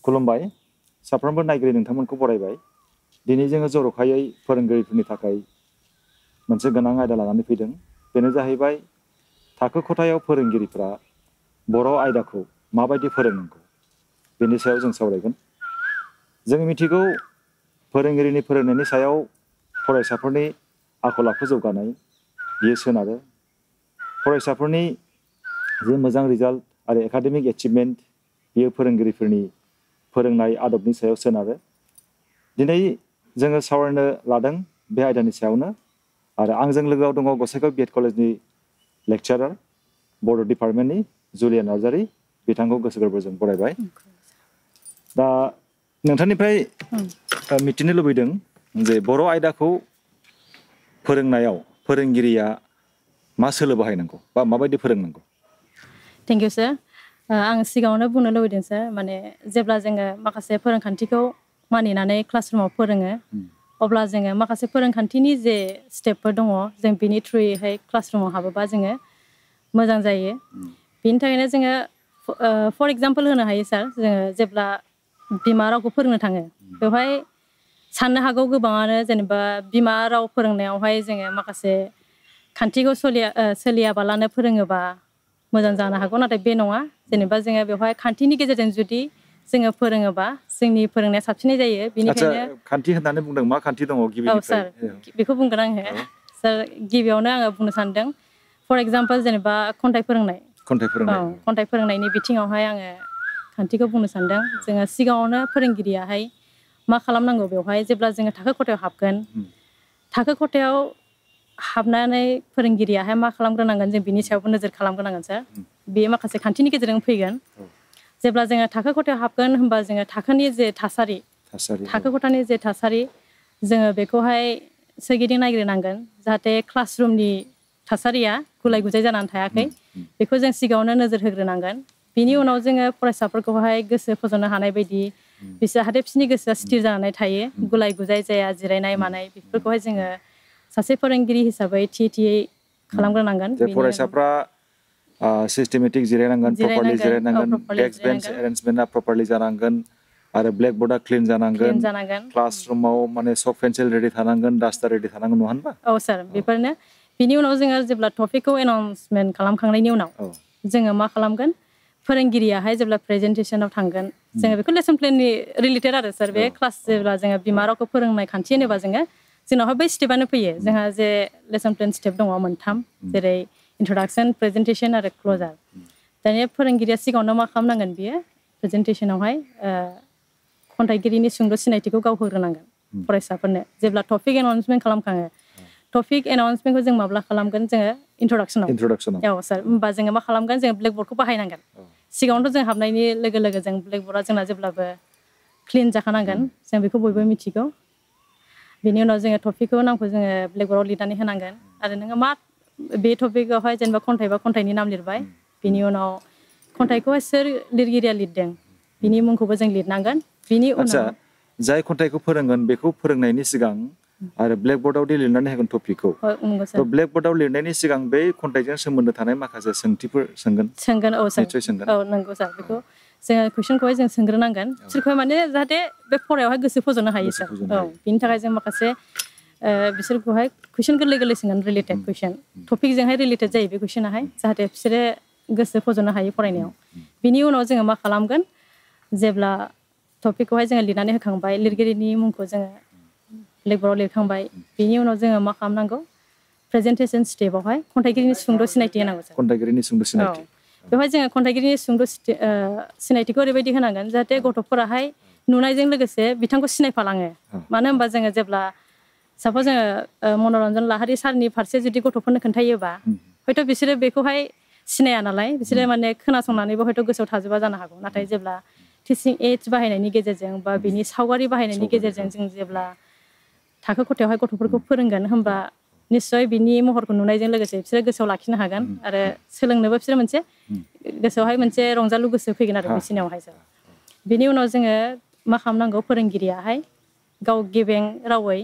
खुलुमबाय साफ्रोमबो नायगिरि नोंथांमोनखौ बरायबाय दिनै जोङो जर'खायै फोरोंगिरिफोरनि थाखाय मोनसे गोनां आयदा लानानै फैदों बेनो जाहैबाय थाखो खथायाव फोरोंगिरिफोरा बर' आयदाखौ माबायदि फोरोंनांगौ बेनि सायाव जों सावरायगोन जों मिथिगौ फोरोंगिरिनि फोरोंनायनि सायाव फरायसाफोरनि आखल आखु जौगानाय बियो सोनारो फरायसाफोरनि जे मोजां रिजाल्ट आरो एकाडेमिक एचिभमेन्ट बियो फोरोंगिरिफोरनि फोरोंनाय आदबनि सायाव सोनारो दिनै जोङो सावरायनो लादों बे आयदानि सायावनो आरो आंजों लोगोआव दङ गसाइगाव बिएड कलेजनि लेक्चारार बड' डिपार्टमेन्टनि जुलिया नार्जारी बिथांखौ गोसो गोरबोजों बरायबाय दा नोंथांनिफ्राय मिथिनो लुबैदों जे बर' आयदाखौ फोरोंनायाव फोरोंगिरिया मा सोलो बाहायनांगौ बा माबायदि फोरोंनांगौ थेंक इउ सार आं सिगाङावनो बुंनो लुबैदों सार माने जेब्ला जोङो माखासे फोरोंखान्थिखौ मानिनानै क्लासरुमाव फोरोङो अब्ला जोङो माखासे फोरोंखान्थिनि जे स्टेपफोर दङ जों बिनि थ्रुयैहाय क्लासरुमाव हाबोबा जोङो मोजां जायो बिनि थाखायनो जोङो फर एग्जाम्पल होनो हायो सार जोङो जेब्ला बिमा रावखौ फोरोंनो थाङो बेवहाय साननो हागौ गोबाङानो जेनेबा बिमा राव फोरोंनायावहाय जोङो माखासे खान्थिखौ सोलियाबालानो फोरोङोबा मोजां जानो हागौ नाथाय बे नङा जेनेबा जोङो बेवहाय खान्थिनि गेजेरजों जुदि जोङो फोरोङोबा जोंनि फोरोंनाया साबसिनै जायो बेनिखायनो खान्थि होननानै बुंदों मा खान्थि दङ गिबिनिफ्राय सार बेखौ बुंगोन आङो सार गिबियावनो आङो बुंनो सानदों फर एग्जाम्पल जेनेबा खन्थाइ फोरोंनायनि बिथिङावहाय आङो खान्थिखौ बुंनो सानदों जोङो सिगाङावनो फोरोंगिरियाहाय मा खालामनांगौ बेवहाय जेब्ला जोङो थाखो खथायाव हाबगोन थाखो खथायाव हाबनानै फोरोंगिरियाहाय मा खालामग्रोनांगोन जों बिनि सायावबो नोजोर खालामग्रोनांगोन सार बेयो माखासे खान्थिनि गेजेरजों फैगोन जेब्ला जोङो थाखो खथायाव हाबगोन होनबा जोङो थाखोनि जे थासारि थाखो खथानि जे थासारि जोङो बेखौहाय सोरगिदिं नायग्रोनांगोन जाहाथे क्लासरुमनि थासारिया गुलाय गुजाय जानानै थायाखै बेखौ जों सिगाङावनो नोजोर होग्रोनांगोन बिनि उनाव जोङो फरायसाफोरखौहाय गोसो फज'नो हानाय बायदि जाहाथे बिसोरनि गोसोआ स्थिर जानानै थायो गुलाय गुजाय जाया जिरायनाय मानाय बेफोरखौहाय जोङो सासे फोरोंगिरि हिसाबै थियै खालामग्रोनांगोन फरायसाफ्रा सिस्टेमेटिक जिरायनांगोन प्रपारलि जिरायनांगोन डेस्क बेन्च एरेन्जमेन्टआ प्रपारलि जानांगोन आरो ब्लेकबर्डआ क्लिन जानांगोन क्लासरुमाव माने चक पेन्सिल रेडि थानांगोन डास्टार रेडि थानांगोन नङा होनबा औ सार बेफोरनो बिनि उनाव जोङो जेब्ला टपिकखौ एनाउन्समेन्ट खालामखांनायनि उनाव जोङो मा खालामगोन फोरोंगिरियाहाय जेब्ला प्रेजेन्टेसनाव थांगोन जोङो बेखौ लेसन प्लेननि रिलेटेड आरो सार बे क्लास जेब्ला जोङो बिमा रावखौ फोरोंनाय खान्थि होनोबा जोङो जोंनावहाय बै स्टेपआनो फैयो जोंहा जे लेसन प्लेन स्टेप दङ मोनथाम जेरै इन्ट्रडाक्सन प्रेजेन्टेसन आरो क्लजार दानिया फोरोंगिरिया सिगाङावनो मा खालामनांगोन बियो प्रेजेन्टेसनावहाय खन्थाइगिरिनि सुंद' सिनायथिखौ गाव होग्रोनांगोन फरायसाफोरनो जेब्ला टपिक एनाउन्समेन्ट खालामखाङो टपिक एनाउन्समेन्टखौ जों माब्ला खालामगोन जोङो इन्ट्रडाक्सनाव औ सार होमबा जोङो मा खालामगोन जोङो ब्लेकबर्डखौ बाहायनांगोन सिगाङावनोथ' जों हाबनायनि लोगो लोगो जों ब्लेकबर्डआ जोंना जेब्लाबो क्लिन जाखानांगोन जों बेखौ बयबो मिथिगौ बिनि उनाव जोङो टपिकखौ नामखौ जोङो ब्लेकबर्डआव लिरनानै होनांगोन आरो नोङो मा बे टपिकआवहाय जेनेबा खन्थाइ बा खन्थाइनि नाम लिरबाय बिनि उनाव खन्थाइखौहाय सोर लिरगिरिया लिरदों बिनि मुंखौबो जों लिरनांगोन बिनि उनाव जाय खन्थाइखौ फोरोंगोन बेखौ फोरोंनायनि सिगां आरो ब्लेकबर्डआव दि लिरनानै होगोन टपिकखौ ब्लेकबर्डआव लिरनायनि सिगां बे खन्थाइजों सोमोन्दो थानाय माखासे सोंथिफोर सोंगोन औ नंगौ सार बेखौ जोङो कुइसनखौहाय जों सोंग्रोनांगोन बिसोरखौहाय माने जाहाथे बे फरायावहाय गोसो फज'नो हायो सार औ बिनि थाखाय जों माखासे बिसोरखौहाय कुइसन गोरलै सोंगोन रिलेटेड कुइसन टपिकजोंहाय रिलेटेड जायो बे कुइसनाहाय जाहाथे बिसोरो गोसो फज'नो हायो फरायनायाव बिनि उनाव जोङो मा खालामगोन जेब्ला टपिकखौहाय जोङो लिरनानै होखांबाय लिरगिरिनि मुंखौ जोङो ब्लेकबर्डआव लिरखांबाय बिनि उनाव जोङो मा खालामनांगौ प्रेजेन्टेसन स्टेपावहाय खन्थाइगिरिनि सुंद' सिनायथि होनांगौ सार खन्थाइगिरिनि सुंद' सिनायथि बेवहाय जोङो खन्थाइगिरिनि सुंद' सिनायथिखौ ओरैबायदि होनांगोन जाहाथे गथ'फोराहाय नुनायजों लोगोसे बिथांखौ सिनायफालाङो मानो होनबा जोङो जेब्ला साप'ज जोङो मनरन्जन लाहारि सारनि फारसे जुदि गथ'फोरनो खोन्थायोबा हयथ' बिसोरो बेखौहाय सिनाया नालाय बिसोरो माने खोनासंनानैबो हयथ' गोसोआव थाजोबा जानो हागौ नाथाय जेब्ला टिचिं एइड्स बाहायनायनि गेजेरजों बा बिनि सावगारि बाहायनायनि गेजेरजों जों जेब्ला थाखो खथायावहाय गथ'फोरखौ फोरोंगोन होमबा निस्सय बिनि महरखौ नुनायजों लोगोसे बिसोरो गोसोआव लाखिनो हागोन आरो सोलोंनोबो बिसोरो मोनसे गोसोआवहाय मोनसे रंजालु गोसो फैगोन आरो बिसोरनियावहाय सार बिनि उनाव जोङो मा खालामनांगौ फोरोंगिरियाहाय गाव गेबें रावै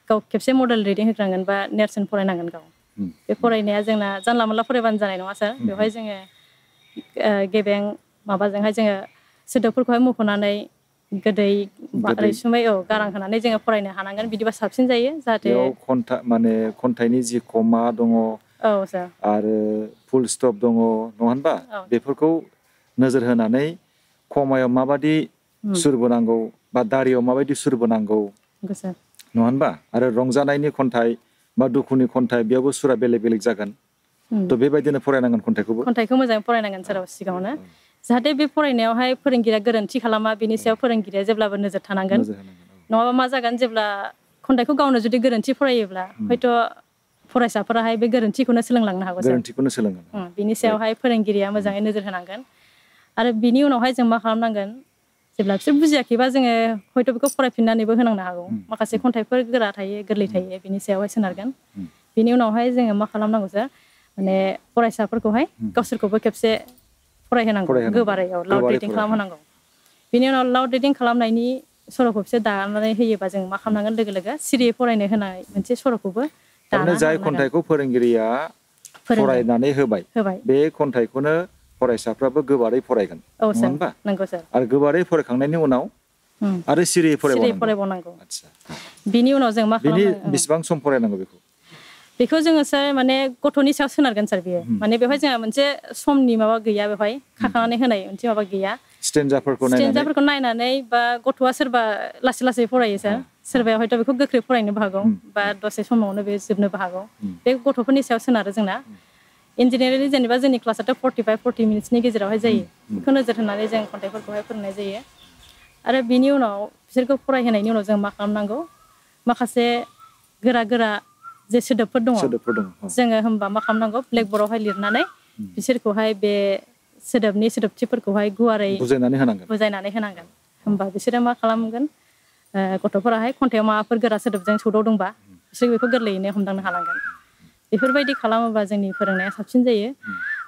गाव खेबसे मडेल रिदिं होग्रांगोन बा नेरसोन फरायनांगोन गाव बे फरायनाया जोंना जानला मोनला फरायबानो जानाय नङा सार बेवहाय जोङो गेबें माबाजोंहाय जोङो सोदोबफोरखौहाय मख'नानै गोदै रैसुमै गारां होनानै जोङो फरायनो हानांगोन बिदिबा साबसिन जायो जाहाथे बेयाव माने खन्थाइनि जि कमा दङ सार आरो फुल स्टप दङ नङा होनबा बेफोरखौ नोजोर होनानै कमायाव माबादि सुरबो नांगौ बा दारियाव माबायदि सुरबो नांगौ नङा होनबा आरो रंजानायनि खन्थाइ बा दुखुनि खन्थाइ बेयावबो सुरा बेलेग बेलेग जागोन थ' बेबायदिनो फरायनांगोन खन्थाइखौ मोजाङै फरायनांगोन सार सिगाङावनो जाहाथे बे फरायनायावहाय फोरोंगिरिया गोरोन्थि खालामा बेनि सायाव फोरोंगिरिया जेब्लाबो नोजोर थानांगोन नङाबा मा जागोन जेब्ला खन्थाइखौ गावनो जुदि गोरोन्थि फरायोब्ला हयथ' फरायसाफोराहाय बे गोरोन्थिखौनो सोलोंलांनो हागौ बिनि सायावहाय फोरोंगिरिया मोजाङै नोजोर होनांगोन आरो बिनि उनावहाय जों मा खालामनांगोन जेब्ला बिसोर बुजियाखैबा जोङो हयथ' बेखौ फरायफिननानैबो होनांनो हागौ माखासे खन्थाइफोर गोरा थायो गोरलै थायो बिनि सायावहाय सोनारगोन बिनि उनावहाय जोङो मा खालामनांगौ सार माने फरायसाफोरखौहाय गावसोरखौबो खेबसे फरायहोनांगौ गोबारै लाउड रिडिं खालामहोनांगौ बिनि उनाव लाउड रिडिं खालामनायनि सर'खौ बिसोर दानानै होयोबा जों मा खालामनांगोन लोगो लोगो सिरियै फरायनो होनाय मोनसे सर'खौबो दाना जाय खन्थाइखौ फोरोंगिरिया फरायनानै होबाय बे खन्थाइखौनो फरायसाफ्राबो गोबारै फरायगोन नङा होनबा नंगौ सार आरो गोबारै फरायखांनायनि उनाव आरो सिरियै फरायबावनांगौ बिनि उनाव जों मा खालामनांगौ बेसेबां सम फरायनांगौ बेखौ जोङो सार माने गथ'नि सायाव सोनारगोन सार बेयो माने बेवहाय जोंहा मोनसे समनि माबा गैया बेवहाय खाखानानै होनाय मोनसे माबा गैया स्टेन्जाफोरखौ नायनानै बा गथ'आ सोरबा लासै लासै फरायो सार सोरबाया हयथ' बेखौ गोख्रै फरायनोबो हागौ बा दसे समावनो बे जोबनोबो हागौ बे गथ'फोरनि सायाव सोनारो जोंना इन जेनेरेलि जेनेबा जोंनि क्लासआथ' 45-40 मिनिट्सनि गेजेरावहाय जायो बेखौ नोजोर होनानै जों खन्थाइफोरखौहाय फोरोंनाय जायो आरो बिनि उनाव बिसोरखौ फरायहोनायनि उनाव जों मा खालामनांगौ माखासे गोरा गोरा जे सोदोबफोर दङ जोङो होमबा मा खालामनांगौ ब्लेकबर्डआवहाय लिरनानै बिसोरखौहाय बे सोदोबनि सोदोबथिफोरखौहाय गुवारै बुजायनानै होनांगोन होमबा बिसोरो मा खालामगोन गथ'फोराहाय खन्थाइयाव माबाफोर गोरा सोदोबजों सौदावदोंबा बिसोर बेखौ गोरलैयैनो हमदांनो हालांगोन बेफोरबायदि खालामोबा जोंनि फोरोंनाया साबसिन जायो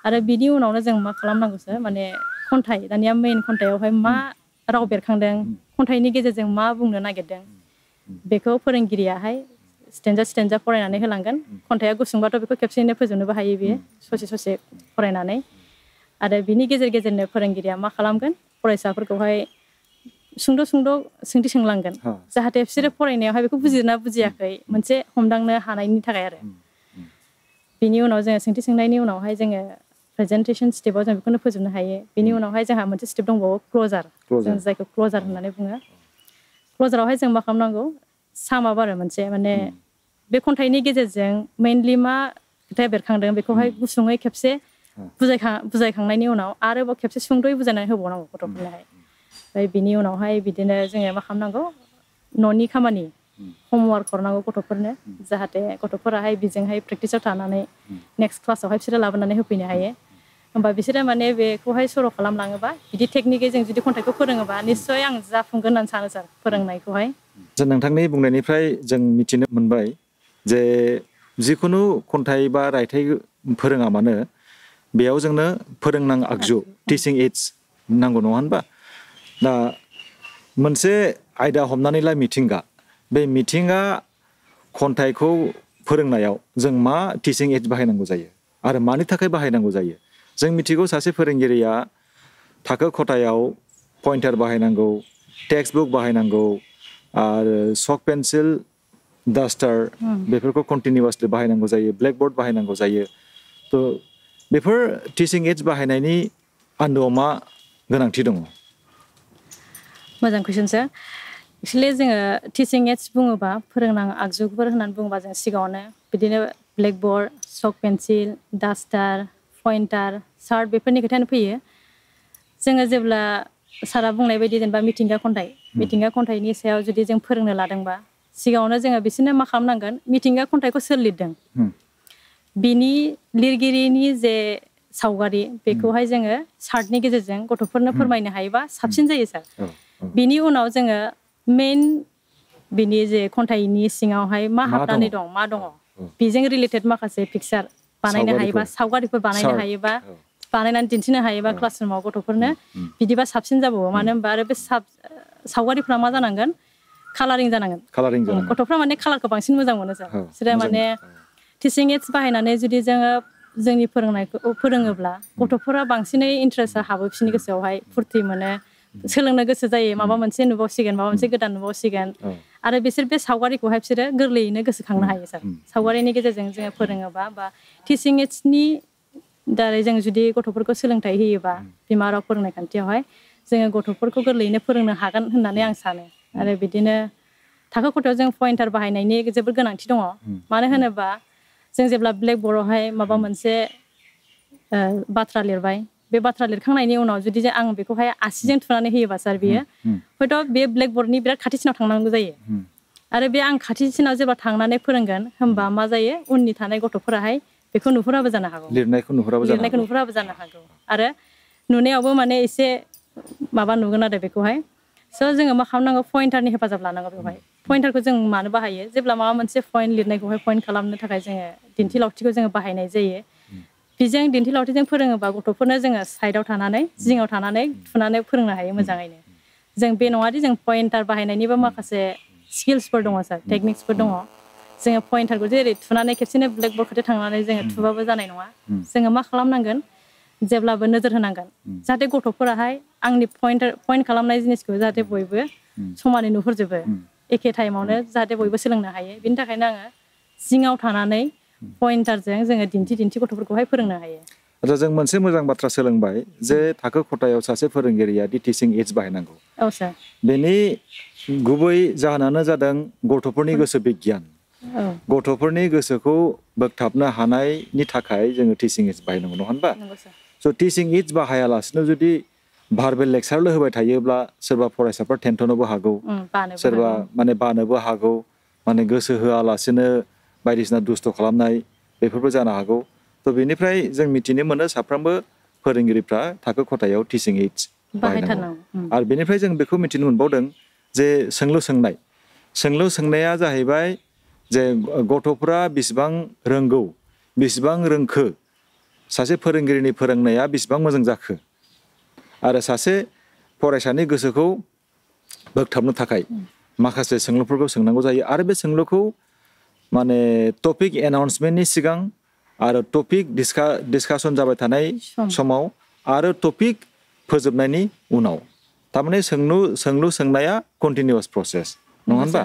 आरो बिनि उनावनो जों मा खालामनांगौसो माने खन्थाइ दानिया मेइन खन्थाइयावहाय मा राव बेरखांदों खन्थाइनि गेजेरजों मा बुंनो नागिरदों बेखौ फोरोंगिरियाहाय स्टेन्जा फरायनानै होलांगोन खन्थाइया गुसुंबाथ' बेखौ खेबसेयैनो फोजोबनोबो हायो बियो ससे फरायनानै आरो बिनि गेजेर गेजेरनो फोरोंगिरिया मा खालामगोन फरायसाफोरखौहाय सुंद' सोंथि सोंलांगोन जाहाथे बिसोरो फरायनायावहाय बेखौ बुजिदोंना बुजियाखै मोनसे हमदांनो हानायनि थाखाय आरो बिनि उनाव जोङो सोंथि सोंनायनि उनावहाय जोङो प्रेजेन्टेसन स्टेपाव जों बेखौनो फोजोबनो हायो बिनि उनावहाय जोंहा मोनसे स्टेप दंबावो क्लजार जों जायखौ क्लजार होननानै बुङो क्लजारावहाय जों मा खालामनांगौ सामाप आरो मोनसे माने बे खन्थाइनि गेजेरजों मेइनलि मा खोथाया बेरखांदों बेखौहाय गुसुङै खेबसे बुजायखांनायनि उनाव आरोबाव खेबसे सुंद'यै बुजायनानै होबावनांगौ गथ'फोरनोहाय ओमफ्राय बिनि उनावहाय बिदिनो जोङो मा खालामनांगौ न'नि खामानि हमवार्क हरनांगौ गथ'फोरनो जाहाथे गथ'फोराहाय बेजोंहाय प्रेक्टिसाव थानानै नेक्स्ट क्लासावहाय बिसोरो लाबोनानै होफैनो हायो होमबा बिसोरो माने बेखौहाय सर' खालामलाङोबा बिदि टेकनिकै जों जुदि खन्थाइखौ फोरोङोबा निस्सय आं जाफुंगोन होननानै सानो सार फोरोंनायखौहाय नोंथांनि बुंनायनिफ्राय जों मिथिनो मोनबाय जे जिखुनु खन्थाइ बा रायथाइ फोरोङा मानो बेयाव जोंनो फोरोंनां आगजु टिचिं एड्स नांगौ नङा होनबा दा मोनसे आयदा हमनानै ला मिथिंगा बे मिथिंगा खन्थाइखौ फोरोंनायाव जों मा टिचिं एड्स बाहायनांगौ जायो आरो मानि थाखाय बाहायनांगौ जायो जों मिथिगौ सासे फोरोंगिरिया थाखो खथायाव पइन्टार बाहायनांगौ टेक्स्ट बुक बाहायनांगौ आरो चक पेन्सिल डास्टार बेफोरखौ कन्टिनिउवासलि बाहायनांगौ जायो ब्लेकबर्ड बाहायनांगौ जायो थ' बेफोर टिचिं एड्स बाहायनायनि आन्दोआव मा गोनांथि दङ मोजां कुइसन सार एक्सुवेलि जोङो टिचिं एड्स बुङोबा फोरोंनां आगजुफोर होननानै बुङोबा जों सिगाङावनो बिदिनो ब्लेकबर्ड चक पेन्सिल डास्टार पइन्टार चार्ट बेफोरनि खोथायानो फैयो जोङो जेब्ला सारा बुंनाय बायदि जेनेबा मिथिंगा खन्थाइनि सायाव जुदि जों फोरोंनो लादोंबा सिगाङावनो जोङो बिसोरनो मा खालामनांगोन मिथिंगा खन्थाइखौ सोर लिरदों बिनि लिरगिरिनि जे सावगारि बेखौहाय जोङो चार्टनि गेजेरजों गथ'फोरनो फोरमायनो हायोबा साबसिन जायो सार बिनि उनाव जोङो मेइन बिनि जे खन्थाइनि सिङावहाय मा हाबनानै दं मा दङ बेजों रिलेटेड माखासे पिकचार बानायनो हायोबा सावगारिफोर बानायनो हायोबा बानायनानै दिन्थिनो हायोबा क्लास रुमाव गथ'फोरनो बिदिबा साबसिन जाबावो मानो होनबा आरो बे सावगारिफ्रा मा जानांगोन कालारिं जानांगोन गथ'फ्रा माने कालारखौ बांसिन मोजां मोनो सार बिसोरो माने टिचिं एड्स बाहायनानै जुदि जोङो जोंनि फोरोंनायखौ फोरोङोब्ला गथ'फोरा बांसिनै इन्ट्रेस्टआ हाबो बिसोरनि गोसोआवहाय फुरथि मोनो सोलोंनो गोसो जायो माबा मोनसे नुबावसिगोन माबा मोनसे गोदान नुबावसिगोन आरो बिसोर बे सावगारिखौहाय बिसोरो गोरलैयैनो गोसोखांनो हायो सार सावगारिनि गेजेरजों जोङो फोरोङोबा बा टिचिं एड्सनि दारै जों जुदि गथ'फोरखौ सोलोंथाइ होयोबा बिमा राव फोरोंनाय खान्थियावहाय जोङो गथ'फोरखौ गोरलैयैनो फोरोंनो हागोन होननानै आं सानो आरो बिदिनो थाखो खथायाव जों पइन्टार बाहायनायनि जोबोद गोनांथि दङ मानो होनोबा जों जेब्ला ब्लेकबर्डआवहाय माबा मोनसे बाथ्रा लिरबाय बे बाथ्रा लिरखांनायनि उनाव जुदि आं बेखौहाय आसिजों थुनानै होयोबा सार बियो हयथ' बे ब्लेकबर्डनि बिराद खाथिसिनाव थांनांगौ जायो आरो बे आं खाथिसिनाव जेब्ला थांनानै फोरोंगोन होमबा मा जायो उननि थानाय गथ'फोराहाय बेखौ नुहुराबो जानो हागौ लिरनायखौ नुहुराबो जानो हागौ आरो नुनायावबो माने एसे माबा नुगोन आरो बेखौहाय स' जोङो मा खालामनांगौ पइन्टारनि हेफाजाब लानांगौ बेवहाय पइन्टारखौ जों मानो बाहायो जेब्ला माबा मोनसे पइन्ट लिरनायखौहाय पइन्ट खालामनो थाखाय जोङो दिन्थि लावथिखौ जोङो बाहायनाय जायो बेजों दिन्थि लावथिजों फोरोङोबा गथ'फोरनो जोङो साइडआव थानानै जिङाव थानानै थुनानै फोरोंनो हायो मोजाङैनो जों बे नङादि जों पइन्टार बाहायनायनिबो माखासे स्किल्सफोर दङ सार टेकनिक्सफोर दङ जोङो पइन्टारखौ जेरै थुनानै खेबसेनो ब्लेकबर्ड खाथियाव थांनानै जोङो थुबाबो जानाय नङा जोङो मा खालामनांगोन जेब्लाबो नोजोर होनांगोन जाहाथे गथ'फोराहाय आंनि पइन्ट खालामनाय जिनिसखौ जाहाथे बयबो समानै नुहुरजोबो एखे टाइमावनो जाहाथे बयबो सोलोंनो हायो बिनि थाखायनो आङो जिङाव थानानै पइन्टारजों जोङो दिन्थि गथ'फोरखौहाय फोरोंनो हायो आচ্ছা जों मोनसे मोजां बाथ्रा सोलोंबाय जे थाखो खथायाव सासे फोरोंगिरिया टिचिं एड्स बाहायनांगौ औ सार बेनि गुबै जाहोनानो जादों गथ'फोरनि गोसो बिगियान गथ'फोरनि गोसोखौ बोगथाबनो हानायनि थाखाय जोङो टिचिं एड्स बाहायनांगौ नङा होनबा स' टिचिं एड्स बाहायालासिनो जुदि भार्बेल लेक्सारल' होबाय थायोब्ला सोरबा फरायसाफ्रा टेनथनोबो हागौ सोरबा माने बानोबो हागौ माने गोसो होआलासिनो बायदिसिना दुस्थ' खालामनाय बेफोरबो जानो हागौ थ' बेनिफ्राय जों मिथिनो मोनो साफ्रोमबो फोरोंगिरिफ्रा थाखो खथायाव टिचिं एड्स बाहायनांगौ आरो बेनिफ्राय जों बेखौ मिथिनो मोनबावदों जे सोंलु सोंनाया जाहैबाय जे गथ'फ्रा बेसेबां रोंगौ बेसेबां रोंखो सासे फोरोंगिरिनि फोरोंनाया बेसेबां मोजां जाखो आरो सासे फरायसानि गोसोखौ बोगथाबनो थाखाय माखासे सोंलुफोरखौ सोंनांगौ जायो आरो बे सोंलुखौ माने टपिक एनाउन्समेन्टनि सिगां आरो टपिक डिसकासन जाबाय थानाय समाव आरो टपिक फोजोबनायनि उनाव थारमाने सोंलु सोंनाया कन्टिनिउवास प्रसेस नङा होनबा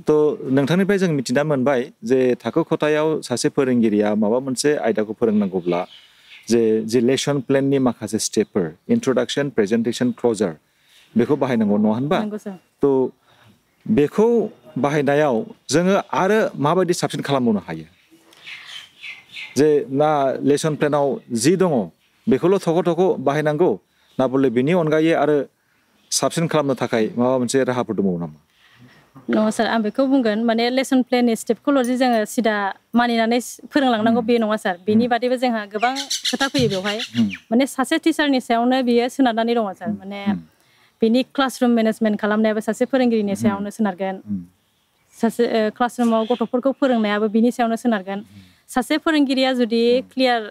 थ' नोंथांनिफ्राय जों मिथिना मोनबाय जे थाखो खथायाव सासे फोरोंगिरिया माबा मोनसे आयदाखौ फोरोंनांगौब्ला जे लेसन प्लेननि माखासे स्टेपफोर इन्ट्रडाक्सन प्रेजेन्टेसन क्लजार बेखौ बाहायनांगौ नङा होनबा थ' बेखौ बाहायनायाव जोङो आरो माबायदि साबसिन खालामबावनो हायो जे ना लेसन प्लेनाव जि दङ बेखौल' थख' बाहायनांगौ ना बले बेनि अनगायै आरो साबसिन खालामनो थाखाय माबा मोनसे राहाफोर दंबावो नामा नङा सार आं बेखौ बुंगोन माने लेसन प्लेननि स्टेपखौल' जे जोङो सिदा मानिनानै फोरोंलांनांगौ बे नङा सार बेनि बादैबो जोंहा गोबां खोथा फैयो बेवहाय माने सासे टिचारनि सायावनो बियो सोनारनानै दङ सार माने बेनि क्लासरुम मेनेजमेन्ट खालामनायाबो सासे फोरोंगिरिनि सायावनो सोनारगोन सासे क्लासरुमाव गथ'फोरखौ फोरोंनायाबो बिनि सायावनो सोनारगोन सासे फोरोंगिरिया जुदि क्लियार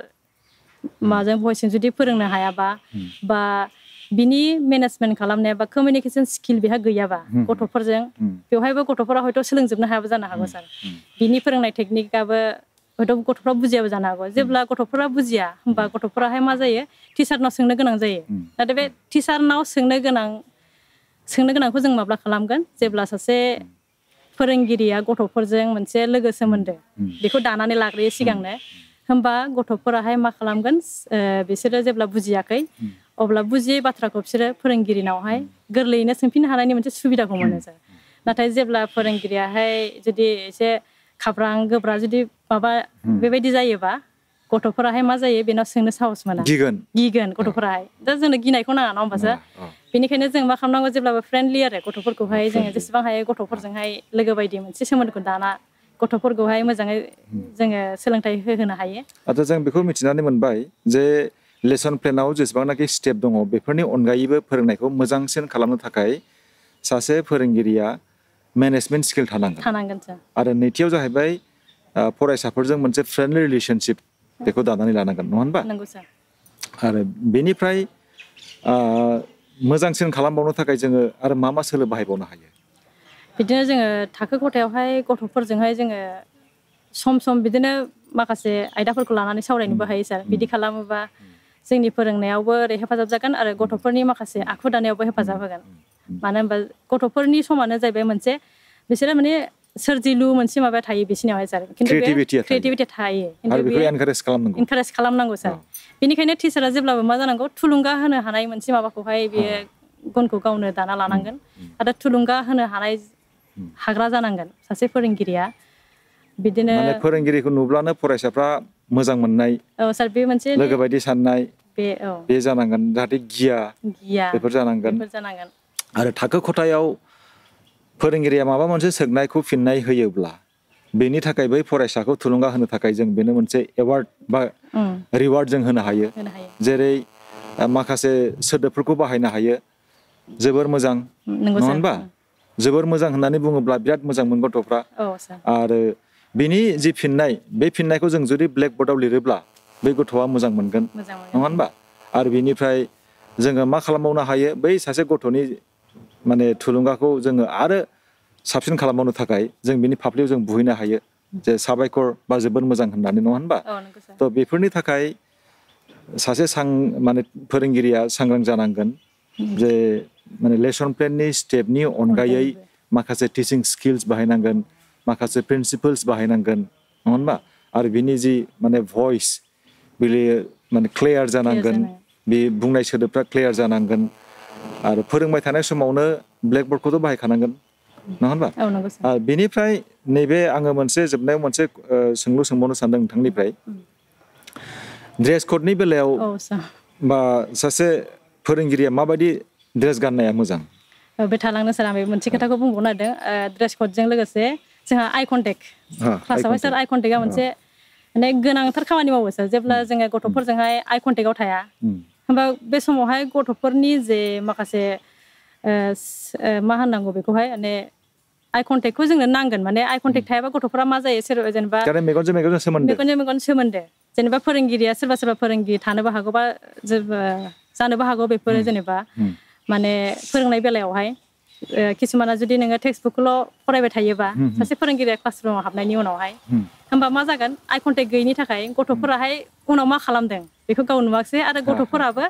माजों भइसजों जुदि फोरोंनो हायाबा बा बिनि मेनेजमेन्ट खालामनाया बा कमिउनिकेसन स्किल बेहा गैयाबा गथ'फोरजों बेवहायबो गथ'फोरा हयथ' सोलोंजोबनो हायाबो जानो हागौ सार बिनि फोरोंनाय टेकनिकआबो हयथ' गथ'फ्रा बुजियाबो जानो हागौ जेब्ला गथ'फोरा बुजिया होमबा गथ'फोराहाय मा जायो टिचारनाव सोंनो गोनां जायो नाथाय बे टिचारनाव सोंनो गोनांखौ जों माब्ला खालामगोन जेब्ला सासे फोरोंगिरिया गथ'फोरजों मोनसे लोगो सोमोन्दो बेखौ दानानै लाग्रोयो सिगांनो होमबा गथ'फोराहाय मा खालामगोन बिसोरो जेब्ला बुजियाखै अब्ला बुजियै बाथ्राखौ बिसोरो फोरोंगिरिनावहाय गोरलैयैनो सोंफिननो हानायनि मोनसे सुबिदाखौ मोनो सार नाथाय जेब्ला फोरोंगिरियाहाय जुदि एसे खाब्रां गोब्रा जुदि माबा बेबायदि जायोबा गथ'फोराहाय मा जायो बेनाव सोंनो साहस मोना गिगोन गथ'फोराहाय दा जोंनो गिनायखौ नाङा नङा होमबासो बेनिखायनो जों मा खालामनांगौ जेब्लाबो फ्रेन्डलि आरो गथ'फोरखौहाय जोङो जेसेबां हायो गथ'फोरजोंहाय लोगो बायदि मोनसे सोमोन्दोखौ दाना गथ'फोरखौहाय मोजाङै जोङो सोलोंथाइ होहोनो हायो आচ্ছা जों बेखौ मिथिनानै मोनबाय जे लेसन प्लेनाव जेसेबांनाखि स्टेप दङ बेफोरनि अनगायैबो फोरोंनायखौ मोजांसिन खालामनो थाखाय सासे फोरोंगिरिया मेनेजमेन्ट स्किल थानांगोन आरो नैथियाव जाहैबाय फरायसाफोरजों मोनसे फ्रेन्डलि रिलेशनशिप बेखौ दानानै लानांगोन नङा होनबा आरो बेनिफ्राय मोजांसिन खालामबावनो थाखाय जोङो आरो मा सोलो बाहायबावनो हायो बिदिनो जोङो थाखो खथायावहाय गथ'फोरजोंहाय जोङो सम बिदिनो माखासे आयदाफोरखौ लानानै सावरायनोबो हायो सार बिदि खालामोबा जोंनि फोरोंनायावबो ओरै हेफाजाब जागोन आरो गथ'फोरनि माखासे आखु दानायावबो हेफाजाब होगोन मानो होनबा गथ'फोरनि समानो जाहैबाय मोनसे बिसोरो माने सोरजिलु मोनसे माबा थायो बिसिनियावहाय सार खिन्थु बे क्रिएटिभिटी थायो आरो बेखौ एनकारेज खालामनांगौ सार बेनिखायनो टिचारा जेब्लाबो मा जानांगौ थुलुंगा होनो हानाय मोनसे माबाखौहाय बेयो गुनखौ गावनो दाना लानांगोन आरो थुलुंगा होनो हानाय हाग्रा जानांगोन सासे फोरोंगिरिया बिदिनो माने फोरोंगिरिखौ नुब्लानो फरायसाफ्रा मोजां मोननाय औ सार बे मोनसे लोगो बायदि साननाय बे जानांगोन जाहाथे गिया बेफोर जानांगोन आरो थाखो खथायाव फोरोंगिरिया माबा मोनसे सोंनायखौ फिननाय होयोब्ला बेनि थाखाय बै फरायसाखौ थुलुंगा होनो थाखाय जों बेनो मोनसे एवार्ड बा रिवार्ड जों होनो हायो जेरै माखासे सोदोबफोरखौ बाहायनो हायो जोबोर मोजां नङा होनबा जोबोर मोजां होननानै बुङोब्ला बिराद मोजांमोन गथ'फ्रा आरो बिनि जि फिननाय बे फिननायखौ जों जुदि ब्लेकबर्डआव लिरोब्ला बै गथ'आ मोजां मोनगोन नङा होनबा आरो बिनिफ्राय जोङो मा खालामबावनो हायो बै सासे गथ'नि माने थुलुंगाखौ जोङो आरो साबसिन खालामबावनो थाखाय जों बिनि फाफ्लियाव जों बुहैनो हायो जे साबायखर बा जोबोर मोजां होननानै नङा होनबा थ' बेफोरनि थाखाय सासे माने फोरोंगिरिया सांग्रां जानांगोन जे माने लेसन प्लेननि स्टेपनि अनगायै माखासे टिचिं स्किल्स बाहायनांगोन माखासे प्रिन्सिपल्स बाहायनांगोन नङा होनबा आरो बिनि जि माने भइस बेयो माने क्लियार जानांगोन बे बुंनाय सोदोबफ्रा क्लियार जानांगोन आरो फोरोंबाय थानाय समावनो ब्लेकबर्डखौथ' बाहायखानांगोन नङा होनबा बेनिफ्राय नैबे आङो मोनसे जोबनायाव मोनसे सोंलु सोंबावनो सानदों नोंथांनिफ्राय ड्रेस क'डनि बेलायाव बा सासे फोरोंगिरिया माबायदि ड्रेस गाननाया मोजां बे थालांनो सार आं बे मोनसे खोथाखौ बुंबावनो नागिरदों ड्रेस क'डजों लोगोसे जोंहा आइ कन्टेक्ट क्लासावहाय सार आइ कन्टेक्टआ मोनसे माने गोनांथार खामानि मावो सार जेब्ला जोङो गथ'फोरजोंहाय आइ कन्टेक्टआव थाया होमबा बे समावहाय गथ'फोरनि जे माखासे मा होननांगौ बेखौहाय माने आइ कन्टेक्टखौ जोंनो नांगोन माने आइ कन्टेक्ट थायाबा गथ'फोरा मा जायो जेनेबा मेगनजों मेगन सोमोन्दो जेनेबा फोरोंगिरिया सोरबा फोरोंगिरि थानोबो हागौ बा जानोबो हागौ बेफोरो जेनेबा माने फोरोंनाय बेलायावहाय किसुमाना जुदि नोङो टेक्सटबुकखौल' फरायबाय थायोबा सासे फोरोंगिरिया क्लासरुमाव हाबनायनि उनावहाय होमबा मा जागोन आइ कन्टेक्ट गैयिनि थाखाय गथ'फोराहाय उनाव मा खालामदों बेखौ गाव नुवाखसै आरो गथ'फोराबो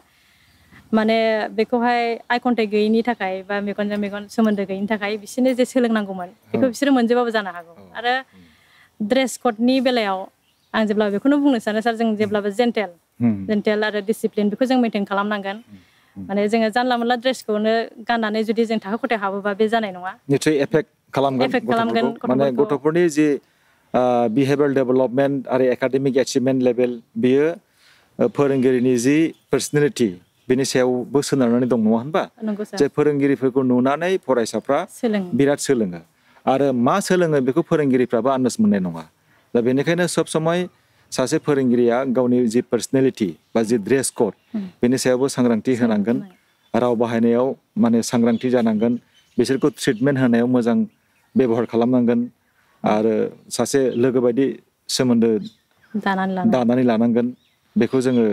माने बेखौहाय आइ कन्टेक्ट गैयिनि थाखाय बा मेगनजों मेगन सोमोन्दो गैयिनि थाखाय बिसोरनो जे सोलोंनांगौमोन बेखौ बिसोरो मोनजोबाबो जानो हागौ आरो ड्रेस क'डनि बेलायाव आं जेब्ला बेखौनो बुंनो सानो सार जों जेब्लाबो जेन्टेल आरो डिसिप्लिन बेखौ जों मेनटेन खालामनांगोन माने जोङो जानला मोनला ड्रेसखौनो गाननानै जुदि जों थाखो खथायाव हाबोबा बे जानाय नङा निश्चय एफेक्ट खालामगोन माने गथ'फोरनि जि बिहेभियार डेभेलपमेन्ट आरो एकाडेमिक एचिभमेन्ट लेभेल बियो फोरोंगिरिनि जि पार्सनेलिटि बेनि सायावबो सोनारनानै दं नङा होनबा जे फोरोंगिरिफोरखौ नुनानै फरायसाफ्रा बिराद सोलोङो आरो मा सोलोङो बेखौ फोरोंगिरिफ्राबो आन्दाज मोननाय नङा दा बेनिखायनो सब समय सासे फोरोंगिरिया गावनि जि पार्सनेलिटि बा जि ड्रेस क'ड बेनि सायावबो सांग्रांथि होनांगोन राव बाहायनायाव माने सांग्रांथि जानांगोन बिसोरखौ ट्रिटमेन्ट होनायाव मोजां बेबहार खालामनांगोन आरो सासे लोगो बायदि सोमोन्दो दानानै लानांगोन बेखौ जोङो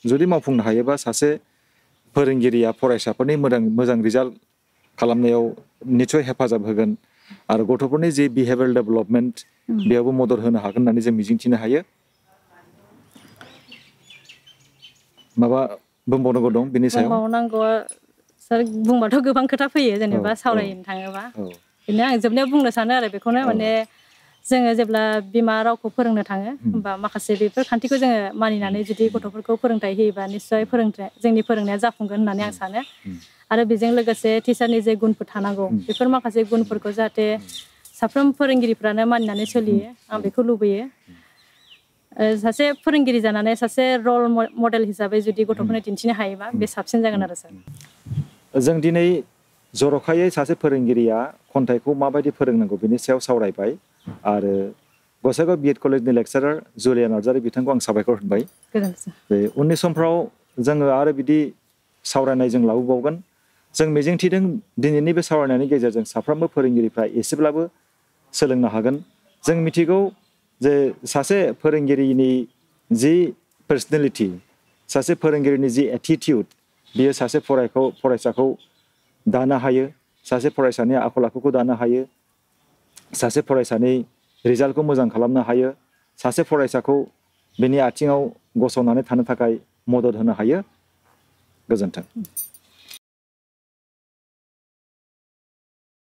जुदि मावफुंनो हायोबा सासे फोरोंगिरिया फरायसाफोरनि मोजां रिजाल्ट खालामनायाव निस्सय हेफाजाब होगोन आरो गथ'फोरनि जि बिहेभियार डेभेलपमेन्ट बेयावबो मदद होनो हागोन होननानै जों मिजिंथिनो हायो माबा बुंबावनांगौ दं बिनि सायाव बुंबावनांगौआ सार बुंबाथ' गोबां खोथा फैयो जेनेबा सावरायनो थाङोबा बिदिनो आं जोबनायाव बुंनो सानो आरो बेखौनो माने जोङो जेब्ला बिमा रावखौ फोरोंनो थाङो होमबा माखासे बेफोर खान्थिखौ जोङो मानिनानै जुदि गथ'फोरखौ फोरोंथाइ होयोबा निस्सय जोंनि फोरोंनाया जाफुंगोन होननानै आं सानो आरो बेजों लोगोसे टिचारनि जे गुनफोर थानांगौ बेफोर माखासे गुनफोरखौ जाहाथे साफ्रोम फोरोंगिरिफ्रानो मानिनानै सोलियो आं बेखौ लुबैयो सासे फोरोंगिरि जानानै सासे रल मडेल हिसाबै जुदि गथ'फोरनो दिन्थिनो हायोबा बे साबसिन जागोन आरो सार जों दिनै जर'खायै सासे फोरोंगिरिया खन्थाइखौ माबायदि फोरोंनांगौ बेनि सायाव सावरायबाय आरो गसाइगाव बिएड कलेजनि लेक्सारार जुलिया नार्जारि बिथांखौ आं साबायखर होबाय बे उननि समफ्राव जोङो आरो बिदि सावरायनाय जों लाबोबावगोन जों मिजिंथिदों दिनैनि बे सावरायनायनि गेजेरजों साफ्रोमबो फोरोंगिरिफ्रा एसेब्लाबो सोलोंनो हागोन जों मिथिगौ जे सासे फोरोंगिरिनि जि पार्सनेलिटि सासे फोरोंगिरिनि जि एटिटिउड बियो सासे फरायसाखौ दानो हायो सासे फरायसानि आखल आखुखौ दानो हायो सासे फरायसानि रिजाल्टखौ मोजां खालामनो हायो सासे फरायसाखौ बेनि आथिङाव गसंनानै थानो थाखाय मदद होनो हायो। गोजोन्थों।